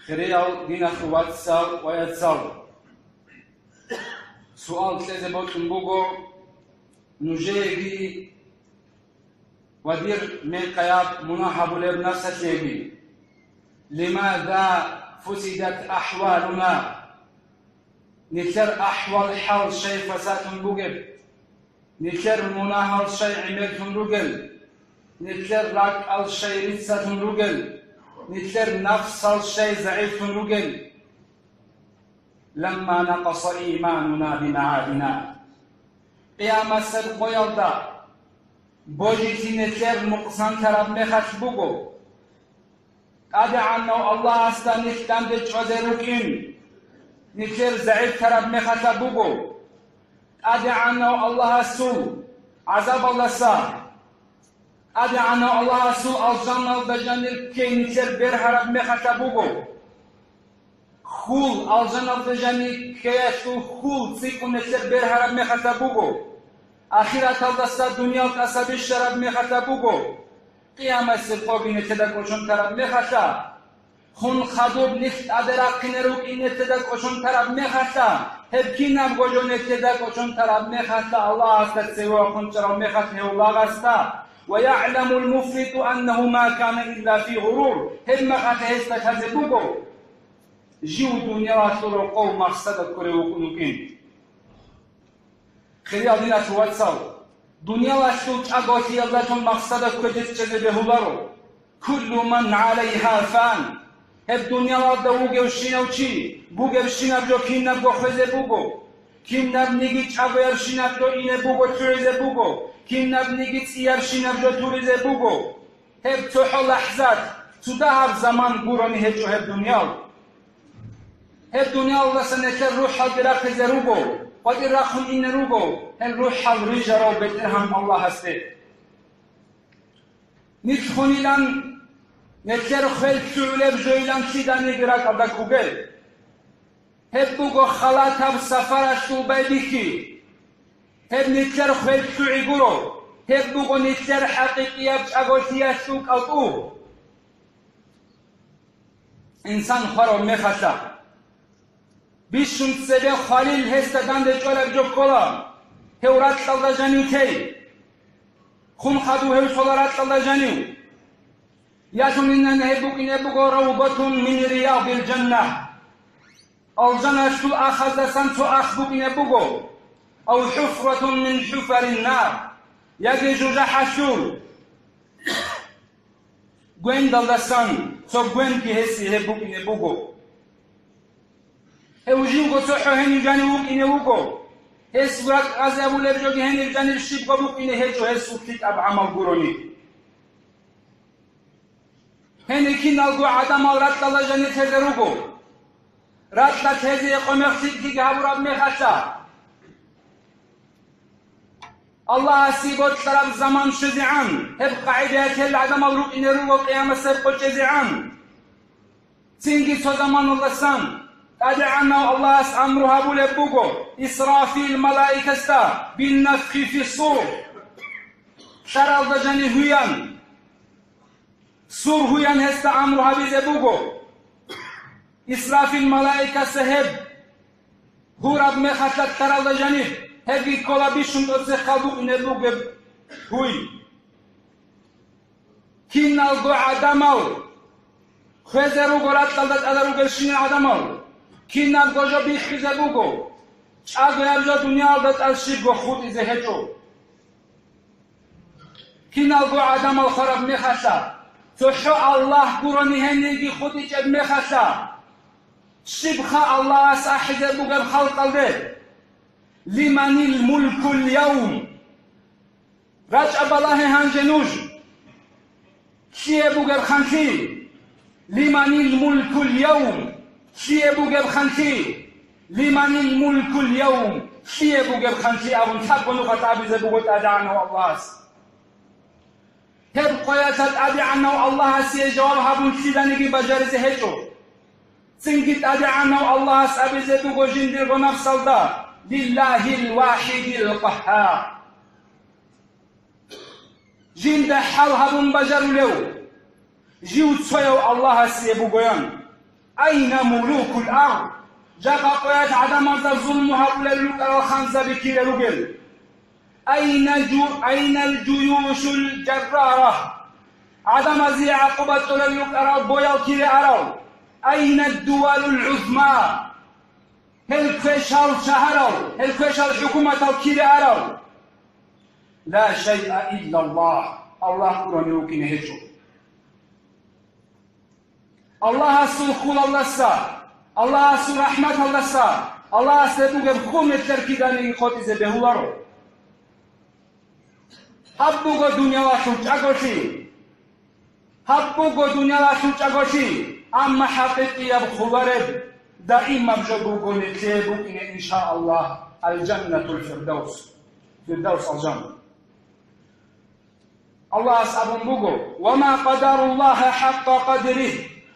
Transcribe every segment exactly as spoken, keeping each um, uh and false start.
Хириял диналъул вацал ва яцал, суал кьезе бокьун буго нужееги ва дир мекъаяб мунагь гьабулеб нафсалъеги: «Лимада фусидат ахвалуна?» Нилъер ахвал-хӀал щай фасадлъун бугеб? Нилъер мунагьал щай гӀемерлъун ругел? Нилъер ракӀал щай риццалъун ругел? Нилъер нафсал щай загӀифлъун ругел? «Ламма накъаса имануна бимагӀадина». Къиямасеб къоялда божилъи нилъер нукъсанлъараб мехалъ буго. ТӀадегӀанав Аллагьасда нилъ данде чӀвазе рукӀин, нилъер загӀиплъараб мехалъа буго. ТӀадегӀанав Аллагьасул гӀазабалдаса, ТӀадегӀанав Аллагьасул алжаналда жанир ккей нилъер бергьараб мехалъа буго. Хьул, алжаналда жанир ккеялъул хьул цӀикӀкӀун нилъер бергьараб мехалъа буго. Ахираталдаса дуниял тӀаса бищараб мехалъа буго. Къиямасеб къоги нилъеда кӀочон тараб мехалъа, хун хадуб нилъ тӀаде рахъине рукӀин нилъеда кӀочон тараб мехалъа, гьеб кинабго жо нилъеда кӀочон тараб мехалъа, Аллагьасда цеве вахъун чӀарав мехалъ гьев лагъасда: «Ва ягӀламул муфлиту аннагьу ма кана илла фи гъурур», гьеб мехалъа гьесда лъазе буго, жив дуниялалъул рокъов махсада ккурев вукӀун вукӀин. Хириял диналъул вацал, дуниялалъул чӀаголъиялдалъун махсада кквезе чӀезе бегьуларо. «Куллу ман гӀалайгьа фан». Гьеб дуниялалда вугевщинав чи, бугебщинаб жо кинабго хвезе буго. Кинабниги чӀагоябщинаб жо ине буго, лъугӀизе буго. Кинабниги цӀиябщинаб жо туризе буго. Гьеб цохӀо лахӀзат, цо дагьаб заман гурони гьечӀо гьеб дуниял. Гьеб дуниялалдаса нилъер рухӀалги рахъизе руго, къватӀир рахъун ине руго, гьел рухӀал рижарав БетӀергьан Аллагьасде. Нилъ хунилан, нилъер хвел лъугӀулеб жойилан лъиданиги ракӀалда ккуге. Гьеб буго халатаб сапаралъул байбихьи. Гьеб нилъер хвел лъугӀи гуро, гьеб буго нилъер хӀакъикъияб чӀаголъиялъул кӀалтӀу. Инсан хварав мехалъа, бищун цебе хвалил гьесда данде чӀвараб жо ккола, гьев ракьалда жанив тей. Хун хадув гьев лъола ракьалда жанив. Ялъунинан гьеб букӀине буго равдатун мин риядил жанна. Алжаналъул ахаздасан цо ах букӀине буго, ав хӀуфратун мин хӀуфарин нар, яги жужахӀалъул гвендалдасан цо гвенги гьесие гьеб букӀине буго. Гьев живго цохӀо гьенив жанив вукӀине вуго, гьес ракӀ гъазабулеб жоги гьениб жанир щибго букӀине гьечӀо гьесул лъикӀаб гӀамал гурони. Гьенир киналго гӀадамал ракьалда жанир тезе руго. Ракьалда тезе къо-мех лъикӀлъиги гьабураб мехалъа, Аллагьасе бокьараб заман щвезегӀан, гьеб къагӀидаялъ гьел гӀадамал рукӀине руго къиямасеб къо чӀезегӀан. Цинги цо заманалдасан ТӀадегӀанав Аллагьас амру гьабулеб буго Исрафил малаикасда: «Биннафхи фиссур», лъаралда жанир гьуян. Сур гьуян гьесда амру гьабизе буго. Исрафил малаикас гьеб гьураб мехалъа лъаралда жаниб, гьебги ккола бищун тӀоцехъал букӀине бугеб гьуй. Киналго гӀадамал хвезе руго ракьалда тӀада ругелщинал гӀадамал, кинабго жо биххизе буго, чӀагояб жо дуниялда тӀад щибго хутӀизе гьечӀо. Киналго гӀадамал хвараб мехалъа, цохӀо Аллагь гурони гьенирги хутӀичӀеб мехалъа, щибха Аллагьас ахӀизе бугеб халкъалде? «Лиманил мулкул явм?» РачӀа балагье гьанже нуж. Лъие бугеб ханлъи? «Лиманил мулкул явм?» Лъие бугеб ханлъи? «Лиманил мулкул явм?» Лъие бугеб ханлъи абун лъабго нухалъ абизе буго ТӀадегӀанав Аллагьас. Гьеб къоялъа ТӀадегӀанав Аллагьасе жаваб гьабун лъиданиги бажаризе гьечӀо. Цинги ТӀадегӀанав Аллагьас абизе буго жиндирго нафсалда: «Лиллагьил вахӀидил къагьгьар». Жинда хӀал гьабун бажарулев жив цояв Аллагьасие бугоян. أين ملوك الأرض؟ Жакъа къоялъ гӀадамазда зулму гьабулел рукӀарал ханзаби кире ругел? أين الجو-، أين الجيوش الجرارة؟ ГӀадамазе гӀакъуба кьолел рукӀарал боял кире арал? أين الدول العظمى؟ Гьел квешал шагьарал, гьел квешал хӀукуматал кире арал? لا شيء إلا الله. Аллагь гурони вукӀине гьечӀо. Аллагьасул хьулалдаса, Аллагьасул рахӀматалдаса, Аллагьасде бугеб хьул нилъер киданиги къотӀизе бегьуларо. Гьаб буго дуниялалъул чӀаголъи. Гьаб буго дуниялалъул чӀаголъи, амма хӀакъикъияб хъулареб, даимаб жо буго нилъее букӀине, иншааллагь, алжаннатул фирдавс, фирдавс алжан. Аллагьас абун буго: وما قدروا الله حق قدره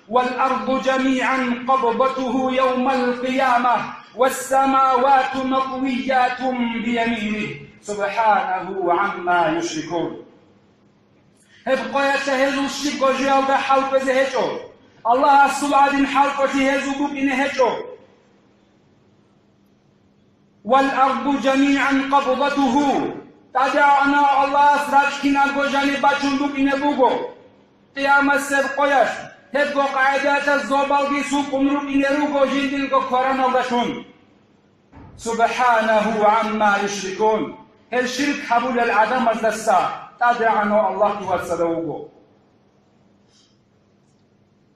والأرض جميعا قبضته يوم القيامة والسماوات مطويات بيمينه سبحانه عما يشركون. Гьеб къоялъа гьезул щибго жоялда хӀалкӀвезе гьечӀо. Аллагьасул гӀадин хӀалкӀолъи гьезул букӀине гьечӀо. والأرض جميعا قبضته. ТӀадегӀанав Аллагьас ракь киналго жаниб бачун букӀине буго. Къиямасеб къоялъ гьебго къагӀидаялъа зобалги сукъун рукӀине руго жиндирго квараналдалъун. سبحانه عما يشركون. Гьел ширк гьабулел гӀадамаздаса ТӀадегӀанав Аллагьги вацӀцӀадав вуго.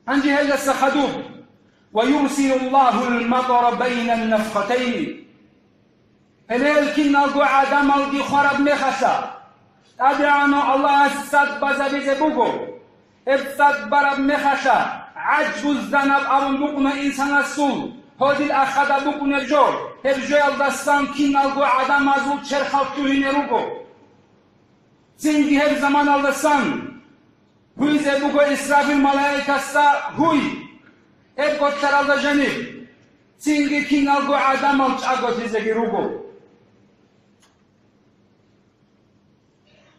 Гьанже гьелдаса хадуб: ويرسل الله المطر بين النفختين. Гьеле гьел киналго гӀадамалги хвараб мехалъа, ТӀадегӀанав Аллагьас цӀад базабизе буго. Гьеб цӀад бараб мехалъа, гӀаджбузданаб абун букӀуна инсанасул, гьодил ахада букӀунеб жо, гьеб жоялдасан киналго гӀадамазул черхал лъугьине руго. Цинги гьеб заманалдасан гьуизе буго Исрафил малаикасда гьуй, гьеб готлъаралда жаниб, цинги киналго гӀадамал чӀаголъизеги руго.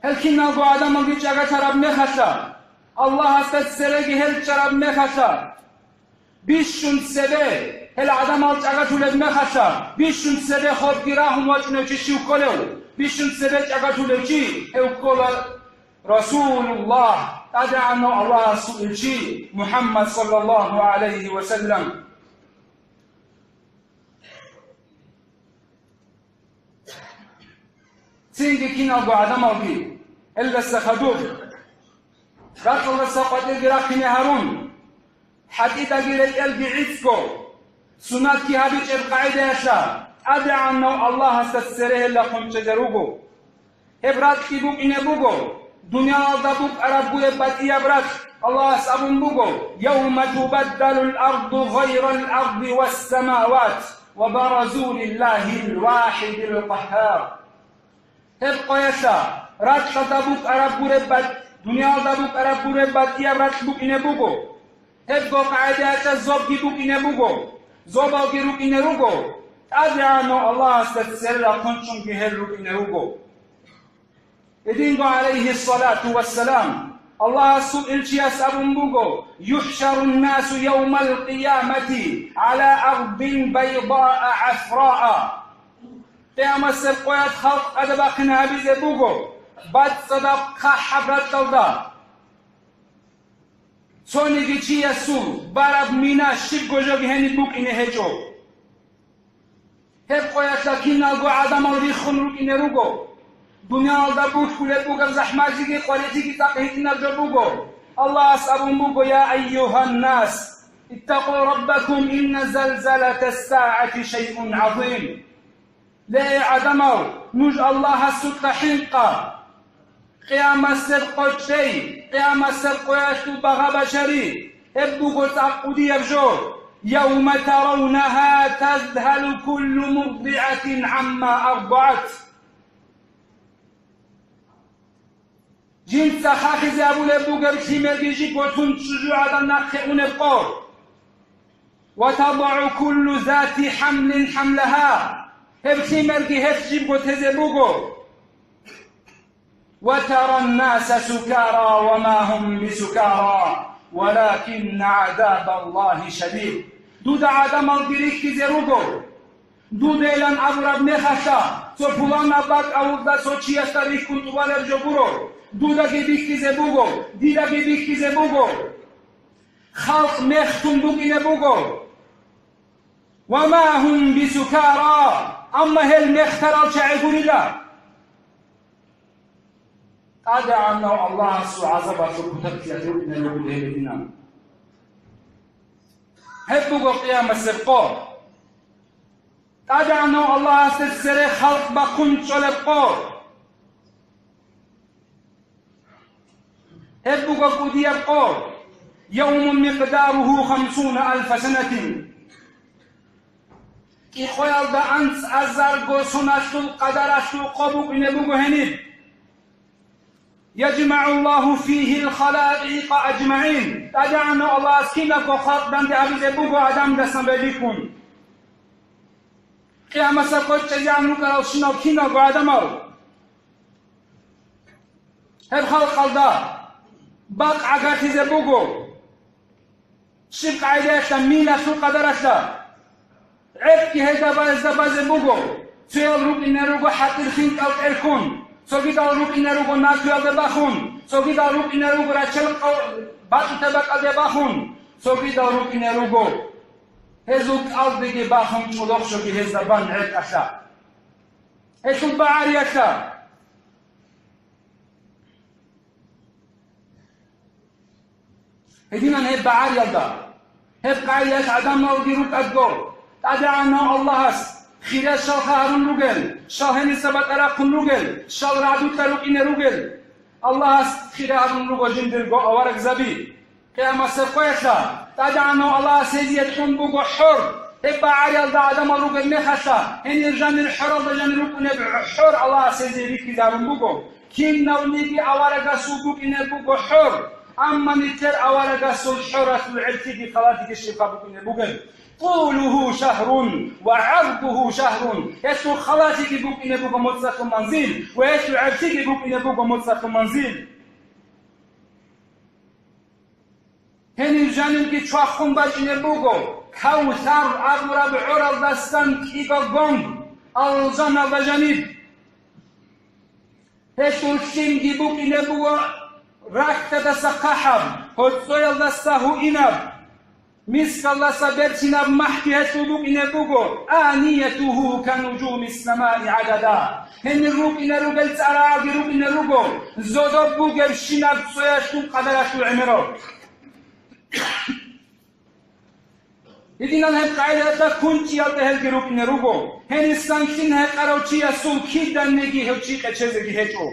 Гьел киналго гӀадамалги чӀаголъараб мехалъа, Аллагьасда цереги гьел чӀараб мехалъа, бищун цебе гьел гӀадамал чӀаголъулеб мехалъа, бищун цебе хобги рагьун вачӀунев чи щив кколев? Бищун цебе чӀаголъулев чи гьев ккола Расулуллагь, ТӀадегӀанав Аллагьасул Илчи МухӀаммад саллаллагьу гӀалайгьи ва саллам. Цинги киналго гӀадамалги, гьелдаса хадуб, ракьалдаса къватӀирги рахъине гьарун, хӀатӀидаги ретӀелги гӀицӀго, суннатги гьабичӀеб къагӀидаялъа, ТӀадегӀанав Аллагьасда цере гьел рахъун чӀезе руго. Гьеб ракьги букӀине буго, дуниялалда букӀараб бугеб батӀияб ракь. Аллагьас абун буго: يوم تبدل الأرض غير الأرض والسماوات وبرزوا لله الواحد القهار. Гьеб къоялъа ракьалда букӀараб гуреб батӀ-, дуниялалда букӀараб гуреб батӀияб ракь букӀине буго. Гьебго къагӀидаялъа зобги букӀине буго, зобалги рукӀине руго, ТӀадегӀанав Аллагьасда цере рахъун чӀунги гьел рукӀине руго. Гьединго, гӀалайгьиссалату вассалам, Аллагьасул Илчияс абун буго: يحشر الناس يوم القيامة على أرض بيضاء عفراء. Къиямасеб къоялъ халкъ тӀаде бахъине гьабизе буго бацӀцӀадаб хъахӀаб ракьалда. Цониги чиясул бараб мина щибго жоги гьениб букӀине гьечӀо. Гьеб къоялъа киналго гӀадамал риххун рукӀине руго. Дуниялалда бухьулеб бугеб захӀмалъиги къварилъиги цӀакъ гьитӀинаб жо буго. Аллагьас абун буго: يا أيها الناس اتقوا ربكم إن زلزلة الساعة شيء عظيم. Ле, гӀадамал, нуж Аллагьасукьа хӀинкъа! Къиямасеб къо чӀей, къиямасеб къоялъул багъа-башари, гьеб буго цӀакъ кӀудияб жо. يوم ترونها تذهل كل مرضعة عما أرضعت. Жинца хахизе абулеб бугеб лъимерги жибго тун чӀужугӀадан нахъе унеб къо. وتضع كل ذات حمل حملها. Гьеб лъимерги гьелъ жибго тезе буго. وترى الناس سكارى وما هم بسكارى ولكن عذاب الله شديد. Дуда гӀадамалги рихьизе руго. Дудейилан абураб мехалъа, цо пуланаб бакӀалда цо чиясда рихьун тӀубалеб жо гуро. Дудаги бихьизе буго, дидаги бихьизе буго. Халкъ мехтун букӀине буго. وما هم بسكارى, амма гьел мехтарал чагӀи гурила. ТӀадегӀанав Аллагьасул гӀазабалъул кутакалъулъ рукӀине ругел гьел гьединан. Гьеб буго къиямасеб къо. ТӀадегӀанав Аллагьасде цере халкъ бахъун чӀолеб къо. Гьеб буго кӀудияб къо. يوم مقداره خمسون ألف سنة. КӀикъоялда анцӀазарго соналъул къадаралъул къо букӀине буго гьениб. يجمع الله فيه الخلائق أجمعين. ТӀадегӀанав Аллагьас кинабго халкъ данде гьабизе буго Адамдасан бегьиккун. Къиямасеб къо чӀезегӀан рукӀаралщинал киналго гӀадамал. Гьеб халкъалда бакъ гӀагарлъизе буго. Щиб къагӀидаялъа, милалъул къадаралъа. ГӀетӀги гьезда базе буго. Цоял рукӀине руго хӀатӀир хинкӀал тӀерхьун, цогидал рукӀине руго накуялда бахун, цогидал рукӀине руго рачел къо-, батӀутеб бакӀалде бахун, цогидал рукӀине руго гьезул кӀалдиги бахун чӀолохъчоги гьезда бан гӀетӀалъа. Гьелъул багӀариялъа. Гьединан гьеб багӀариялда, гьеб къайилъ гӀадамалги рукӀадго, ТӀадегӀанав Аллагьас хириял щалха гьарун ругел, щал гьениса батӀа рахъун ругел, щал рагӀдулъа рукӀине ругел. Аллагьас хира гьарун руго жиндирго аварагзаби. Къиямасеб къоялъа ТӀадегӀанав Аллагьас гьезие кьун буго хӀор. Гьеб багӀариялда гӀадамал ругеб мехалъа, гьенир жанир хӀоралда жанир рукӀунеб хӀор Аллагьас гьезие рихьизарун буго. Кинавниги аварагасул букӀине буго хӀор, амма нилъер аварагасул хӀоралъул гӀертиги халатиги щибха букӀине бугеб. طوله شهر وعرضه شهر. Гьелъул халатиги букӀине буго моцӀалъул манзил, ва гьелъул гӀертиги букӀине буго моцӀалъул манзил. Гьенир жанирги чвахун бачӀине буго, Кавсар абураб гӀоралдасан кӀиго гонг, алжаналда жаниб. Гьелъул лъимги букӀине буго рахьдаса хъахӀаб, гьоцӀоялдаса гьуинаб, мискалдаса берцинаб махӀги гьелъул букӀине буго, آنيته كنجوم السماء عددا. Гьенир рукӀине ругел цӀарагӀаги рукӀине руго, зодоб бугебщинаб цоялъул къадаралъул гӀемерал. Гьединан гьеб къайдада кунчӀиялда гьелги рукӀине руго, гьенисан лъим гьекъарав чиясул киданиги гьев чи къечезеги гьечӀо.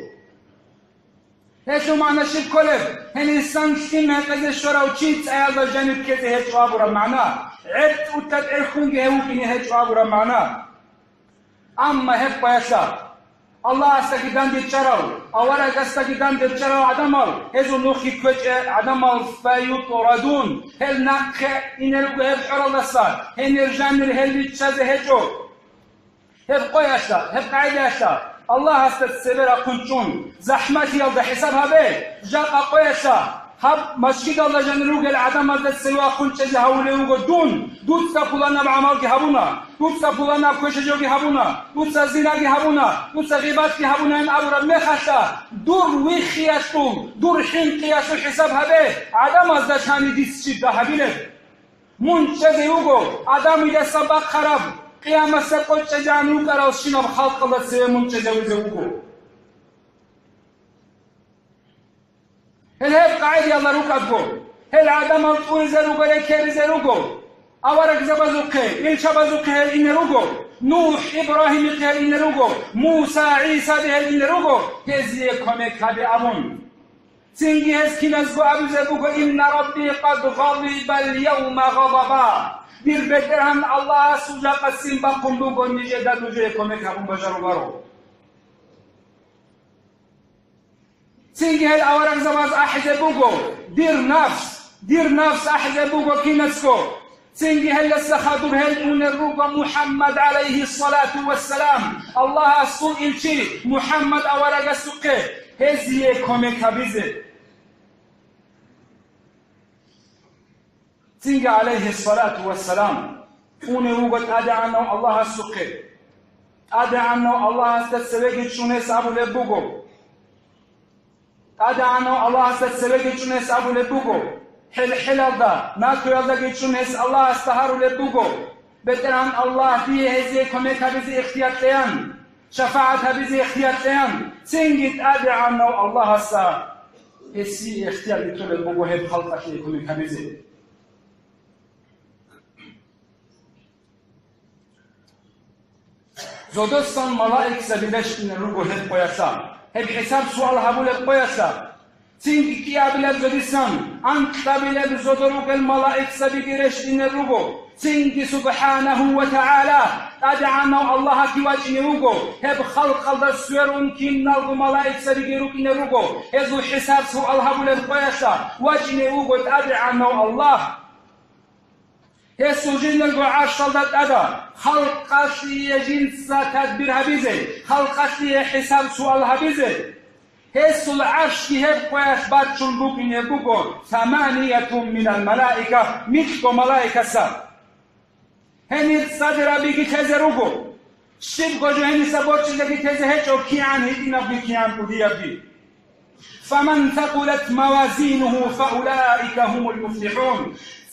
Гьелъул магӀна щиб кколеб? Гьенисан лъим гьекъезе щварав чи цӀаялда жаниб ккезе гьечӀо абураб магӀна, гӀетӀ-утӀа тӀерхьунги гьев вукӀине гьечӀо абураб магӀна. Амма гьеб къоялъа Аллагьасдаги дандечӀарав, аварагасдаги дандечӀарав гӀадамал, гьезул нухги кквечӀеб гӀадамал, فيطردون, гьел нахъе ине руго гьеб хӀоралдаса, гьенир жанир гьел риччазе гьечӀо. Гьеб къоялъа, гьеб къагӀидаялъа Аллагьасда цебе рахъун чӀун, захӀмалъиялда хӀисаб гьабе, жакъа къоялъа гьаб машгидалда жанир ругел гӀадамазда цеве вахъун чӀезе гьавулев вуго дун, дуца пуланаб гӀамалги гьабуна, дуца пуланаб квешаб жоги гьабуна, дуца зинаги гьабуна, дуца гъибатги гьабунайин абураб мехалъа, дур вихиялъул, дур хӀинкъиялъул хӀисаб гьабе, гӀадамазда лъани дица щиб гьабилеб. Мун чӀезе вуго, Адамидаса бахъараб, къиямасеб къо чӀезегӀан рукӀаралщинаб халкъалда цеве мун чӀезавизе вуго. Гьел гьеб къагӀидаялда рукӀадго, гьел гӀадамал тӀуризе руго, рекеризе руго. Аварагзабазухъе, илчабазухъе гьел ине руго, НухӀ, Ибрагьимихъе гьел ине руго, Муса, ГӀисаде гьел ине руго, гьезие кумек гьабе абун. Цинги гьез киназго абизе буго: «Инна Рабби къад гъадибал явма гъадаба». Дир БетӀергьан Аллагьасул жакъа ццин бахъун буго, нижеда нужее кумек гьабун бажарулаго. Цинги гьел аварагзабаз ахӀизе буго, дир нафс, дир нафс ахӀизе буго кинацго. Цинги гьелдаса хадур гьел унел руго МухӀаммад, гӀалайгьиссалату вассалам, Аллагьасул илчи МухӀаммад аварагасухъе, гьезие кумек гьабизе. Цинги, гӀалайгьиссалату вассалам, унев вуго ТӀадегӀанав Аллагьасухъе. ТӀадегӀанав Аллагьасда цевеги чӀун гьес абулеб буго. ТӀадегӀанав Аллагьасда цевеги чӀун гьес абулеб буго. ХӀел-хӀелалда, накуялдаги чӀун гьес Аллагьасда гьарулеб буго: «БетӀергьан Аллагь, дие гьезие кумек гьабизе ихтияр кьеян, шафагӀат гьабизе ихтияр кьеян». Цинги ТӀадегӀанав Аллагьасда гьесие ихтияр битӀулеб буго гьеб халкъалъе кумек гьабизе. Зодосан малаикзаби рещтӀине руго гьеб къоялъа, гьеб хӀисаб-суал гьабулеб къоялъа. Цинги кӀиабилеб зодисан анкьабилеб зодо ругел малаикзабиги рещтӀине руго. Цинги, субхӀанагьу ва тагӀала, ТӀадегӀанав Аллагьги вачӀине вуго, гьеб халкъалда сверун киналго малаикзабиги рукӀине руго, гьезул хӀисаб-суал гьабулеб къоялъа вачӀине вуго ТӀадегӀанав Аллагь. Гьесул жиндирго гӀаршалда тӀада халкъалъие жинца тадбир гьабизе, халкъалъие хӀисаб-суал гьабизе. Гьесул гӀаршги гьеб къоялъ бачун букӀине буго саманиятун минал малаика, микьго малаикаса. Гьенир цӀадирабиги лъезе руго. Щибго жо гьениса борчӀизеги тезе гьечӀо, кигӀан гьитӀинабги, кигӀан кӀудиябги. «Фаман сакъулат мавазинугьу фаулаика гьумул муфлихӀун».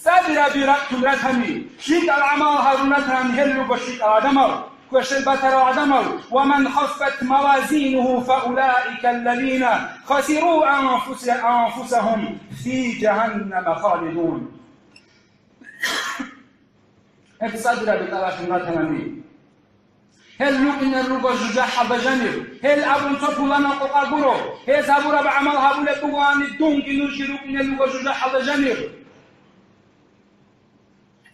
ЦӀадираби ракӀун ратани, лъикӀал гӀамал гьарун ратани, гьел руго лъикӀал гӀадамал, квешел батарал гӀадамал. «Ва ман хаффат мавазинугьу фаулаика аллазина хасиру анфуса-, анфусагьум фи жагьаннама халидун». Гьеб цӀадираби тӀалаб гьунатанани. Гьел рукӀинел руго жужахӀалда жанир. Гьел абун цо пуланал къокъа гуро. Гьез гьабураб гӀамал гьабулеб бугоани, дунги нужги рукӀинел руго жужахӀалда жанир.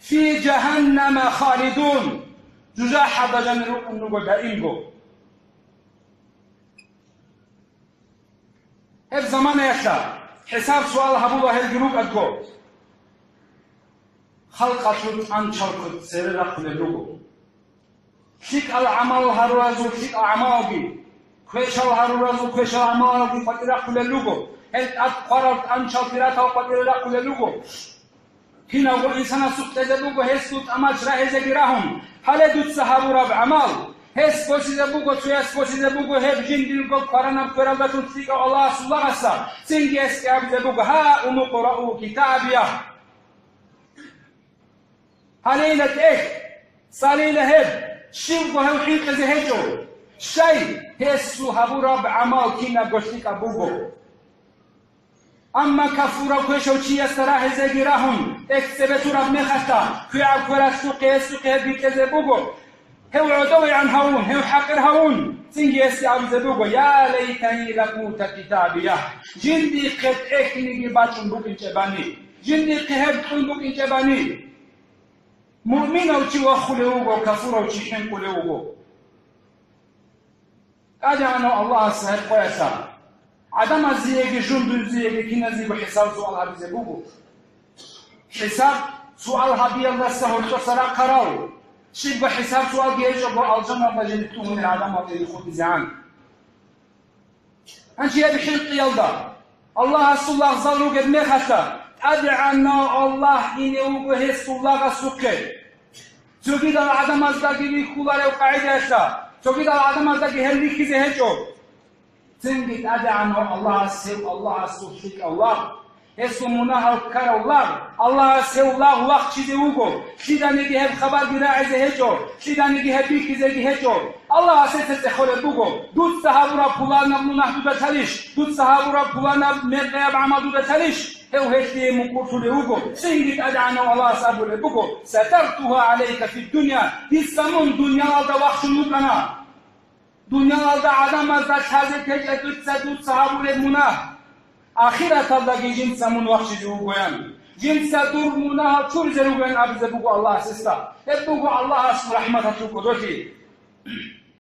Фи жагьаннама халидун. ЖужахӀалда жанир рукӀун руго даимго. Гьеб заманаялъа хӀисаб-суал гьабула гьелги рукӀадго, халкъалъул тӀанчалго цере рахъулел руго. ЛъикӀал гӀамал гьаруразул лъикӀал гӀамалги, квешал гьаруразул квешал гӀамалги къватӀире рахъулел руго. Гьел тӀад хъварал тӀанчал пиратал къватӀире рахъулел руго. Кинавго инсанасухъ кьезе буго гьесул тӀамач рагьизеги рагьун, гьале дуца гьабураб гӀамал, гьес босизе буго, цояс босизе буго гьеб жиндирго кваранаб квералдалъун лъикӀав Аллагьасул лагъаса, цинги гьесде абизе буго: «Гьа, умукъу, рау китабия». Гьалейила тӀехь, цӀалейила гьеб, щивго гьев хӀинкъизе гьечӀо. Щай? Гьесул гьабураб гӀамал кинабго лъикӀаб буго. Амма кафурав квешав чиясда рагьизеги рагьун, тӀехь цебе тураб мехалъа, квегӀаб квералъухъе гьесухъе гьеб бикьизе буго. Гьев гӀодовегӀан гьавун, гьев хӀакъир гьавун, цинги гьесде абизе буго: «Я лайтани ламута китабия». Жиндихъе тӀехьниги бачӀун букӀинчӀебани, жиндихъе гьеб кьун букӀинчӀебани. Муъминав чи вахулев вуго, кафурав чи хӀинкъулев вуго. ТӀадегӀанав Аллагьас гьеб къоялъа гӀадамазеги жундузеги киназего хӀисаб-суал гьабизе буго. ХӀисаб-суал гьабиялдаса гьоркьоса рахъарал, щибго хӀисаб-суалги гьечӀого, алжаналда жиндир тӀугьунел гӀадамал тӀеде хутӀизегӀан. Гьанже гьеб хӀинкъиялда Аллагьасул лагъзал ругеб мехалъа, ТӀадегӀанав Аллагь ине вуго гьесул лагъасухъе. Цогидал гӀадамаздаги бихьуларев къагӀидаялъа, цогидал гӀадамаздаги гьел рихьизе гьечӀо. Цинги ТӀадегӀанав Аллагьас гьев Аллагьасул лъикӀав лагъ, гьесул мунагьал ккарав лагъ, Аллагьас гьев лагъ вахчизе вуго, лъиданиги гьеб хабарги рагӀизе гьечӀо, лъиданиги гьеб бихьизеги гьечӀо. Аллагьас гьесда цӀехолеб буго: «Дуца гьабураб пуланаб мунагь дуда лъалищ? Дуца гьабураб пуланаб мекъияб гӀамал дуда лъалищ?» Гьев гьелъие мукӀурлъулев вуго. Цинги ТӀадегӀанав Аллагьас абулеб буго: «Сатартугьа гӀалайка фиддуния», дица мун дуниялалда вахчун вукӀана. Дуниялалда гӀадамазда лъазе течӀеб дуца гьабулеб мунагь, ахираталдаги жинца мун вахчизе вугоян. Жинца дур мунагьал чуризе ругоян абизе буго Аллагьас гьесда. Гьеб буго Аллагьасул рахӀматалъул кӀодолъи.